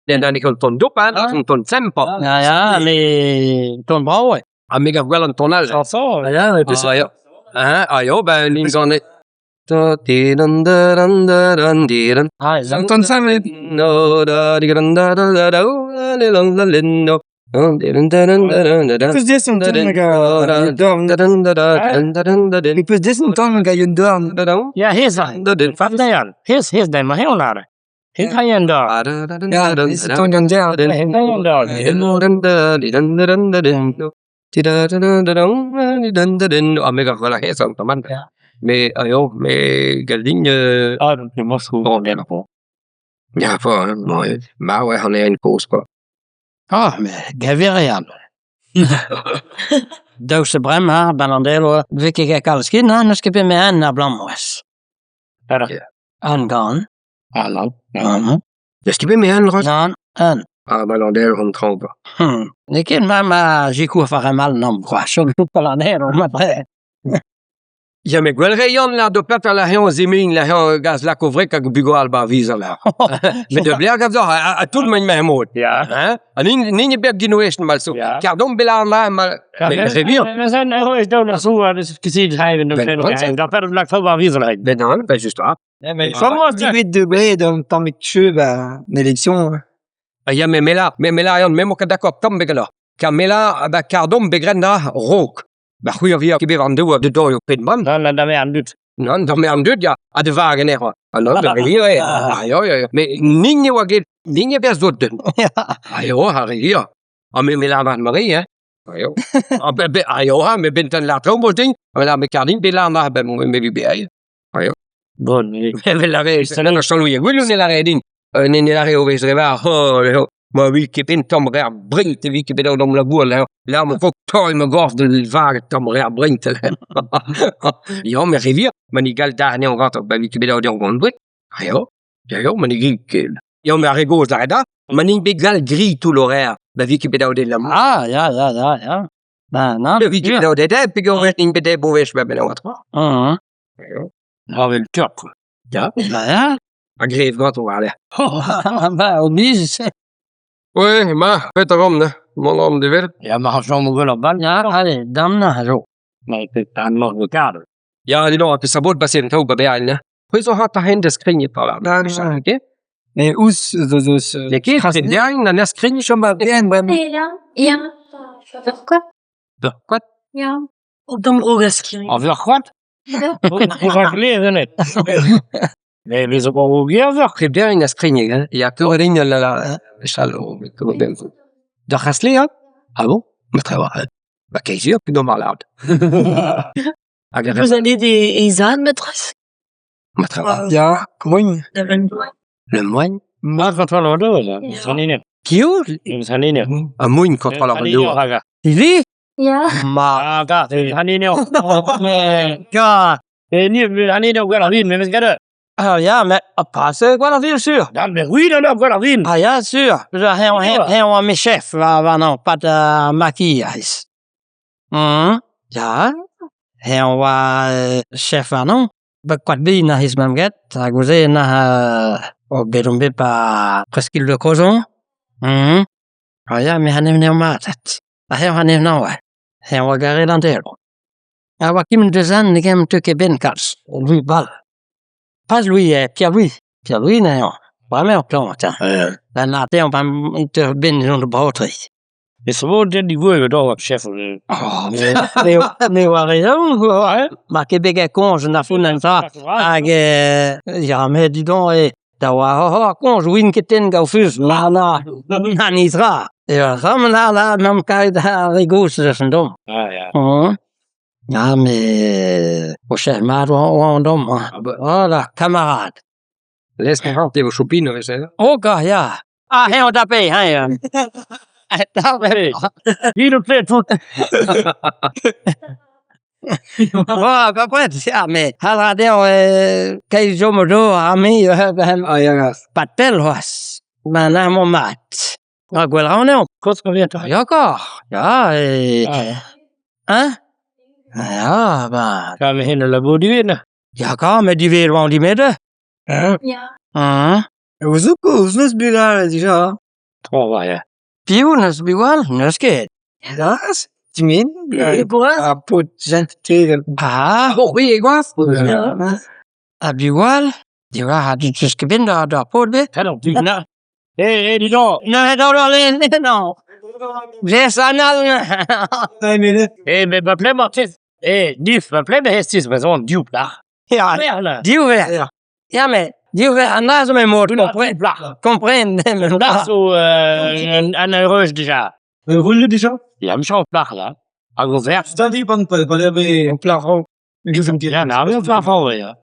Den an ton dopa, an ton sempa. Ya, ya, met ton brav eo. Ha me gav gwell an ton all. Chañsoñ, ya, Ah ya, hein, ah ya, ben int ganet. Ah, An ton savet. Peus desket an ton hag an dorn. Peus desket an ton hag an dorn. Ya, hezh aze. Hezh, hezh, dezhañ emañ eñ aze. Hezh a ya en dorn. Ya, hezh ton an dorn. Hezh a ya en dorn. Ah me gav gwelloc'h hezh an tamm Me ah ya, me 'gav din Ah, Ya, marv eo an evn kozh kwa. Ah, met gevier Daoust ha bremañ 'ba an derv ne vez ket kalz ken hein, n'eus ket bet merenn abalamour. An gan. Ah nann. Nann. N'eus ket bet merenn c'hoazh? Nann, nann. Ah ba Landelo an traoñ kwa. N'eo ket ma ma sikour war an all kwa, chom an erv matre. Ya met gwell re Yann lâr d'ho paotr lâr-eñ zemein lâr-eñ gaz lak o wreg hag o bugale 'ba ar vizer lâr. Met da blêr gav deoc'h ha tout 'maint memes-mod. Ya. Hein Ha n'int ket bet ginouest mal zo. Ya. Kar domp bet lâr ma ma met re vihan. Ben nann, ben just 'vat. Degouezhet eo bet un tammig cheu 'ba an eleksion. Ah ya met me lâr, me me lâr Yann, me 'mañ ket d'accord tamm ebet ganeoc'h. Kar me lâr ba kar domp bet graet 'na 'raok. Ba c'hwi a via ket bet war an douar da daol pet bremañ. Nann, na da an dud. Nann, da an dud ya, ha da vag anezhañ. Ah nann, da re hir eo. Ah ya, ya, ya. Met nin e oa ket, nin e berzh dod den. Ah ya, ar re hir. Ha me me lâr Marie, hein. Ah ya. Ah ben, ben, ah ya, me ben lâr traoù mod din. Ha me lâr me kar din bet lâr ma ben me vi bet Ah ya. Bon, Evel lâre, se Chanlouis Gwilhou ne lâre din. Ne ne lâre o vez dre var, oh, Ma vi ket bet tamm re ar breint e vi ket bet d'am labour là. Là ma fo torr ma gorf da vaget tamm re ar breint. Ya, me re vir, ma ni gall da anezhañ gantañ, ba vi ket bet d'an gant boued. Ah ya, ya ya, ma ne gri ket. Ya, me ar re gozh lâret da, ma n'int bet gall gri tout l'horaire, ba vi ket bet da labour. Ah, ya, ya, ya, ya. Ben, non. Ba vi ket bet da peogwir int bet da bowech ba ben oa. Mhm. Ya. Avel turk. Ya. Ben, ya. A grev ganto war-lerc'h. Ben, oblige. Ouais, ma, petra a ran, mont a ran da welet. Ya, ma chom gwell ar bal, ya, allez, dam a zo. Ya, dis donc, peseurt bod baset an traoù ba Berlin, hein. C'hwi zo hanter-hent da skrign par là. Nann, Ok? Mais ouzh zo eus N'eo ket, c'est Berlin an askrigne. Chom a Berlin bremañ. Ya, ya. Pourquoi Pourquoi Ya. Dambrogaskirien. An veur-c'hoad Mais zo Preb Berlin a skrigneg, hein. Ya, torret int la la chal D'ar c'hasle, hein? Ah bon? Ma trawalc'h. Ba keit-se, pe d'am lâret. Hag ar Vous allez des zad matresse Ma trawalc'h. Ya, moin. Le moine. Ma kontrol an dour, an Piv An A moin kontrol an dour. Ivez Ya. Ma. Ah, gars, an ene Ya, an ene gwell ar vin, memes gant Ah ya, mais pas gwell ar vin sur. Dan, mais oui, non, gwell ar vin. Ah ya, sur. Heñ oa me chef warnañ, pad ar maquillage. Mhm. Ya, heñ oa chef warnañ. Ba koad bihan a ris meump graet, hag neuze na oh, bet on bet 'ba Presqu'île de Crozon. Mhm. Ah ya, me c'hanev mat. Ha heñ c'hanev oa. Heñ oa garet an derv. Ha oa kement deus an ne gem teu ket ben kalz. Louis Ball. Pas Louis, Pierre-Louis. Pierre-Louis anezhañ. Bremañ eo klañv, tiens. Ben na dezhañ ben teu ben zon brav-tre. E so den digouezhet eo chef. Oh, me me oa raison, quoi, Ma ket bet get koñj na font an tra. Hag ya, met dis donc, eh, da oa oh, koñj, ouin ket ten gaou fus, na na, na ni tra. Ya, ram na na, n'am karet ar re gozh eus an dom. Ah, ya. Mhm. Ya, mais o chef mat oa an dom. Ah bah. Voilà, camarade. Laisse me eo chopin o vez Oh, gars, ya. Ah, heñ o tape, heñ. Hir tout. Ah, pas prêt, ya, mais ha ra dezhañ keiz zo ma zo ha me Ah ya, pas pell c'hoazh. Ben na emañ mat. Ha gwell ra anezhañ. Koz convient. Ya, kor. Ya, e... Ah, ya. Hein? Ya, ben... Ka me hen labour divin. Ya, kor, met divez oan dimede. Hein Ya. Hein? Ouzh ouzh neus bugale dija. Tro ya. Piv 'neus bugale ? N'eus ket. Ar paotr Ah gwaz Ha bugale 'teus ket bet ur paotr ebet ? Eh eh dis donc Eh met ba pelec'h emañ Eh dis ba pelec'h emañ ez brezhoneg div plac'h. Ya div verc'h ya met div verc'h an dra zo met Div plac'h. Kompren Ur plac'h zo un eureuj dija. Eureujet dija ? Ya emichañs ur plac'h ya. Hag ur verc'h. Plac'h Ya ur plac'h ya.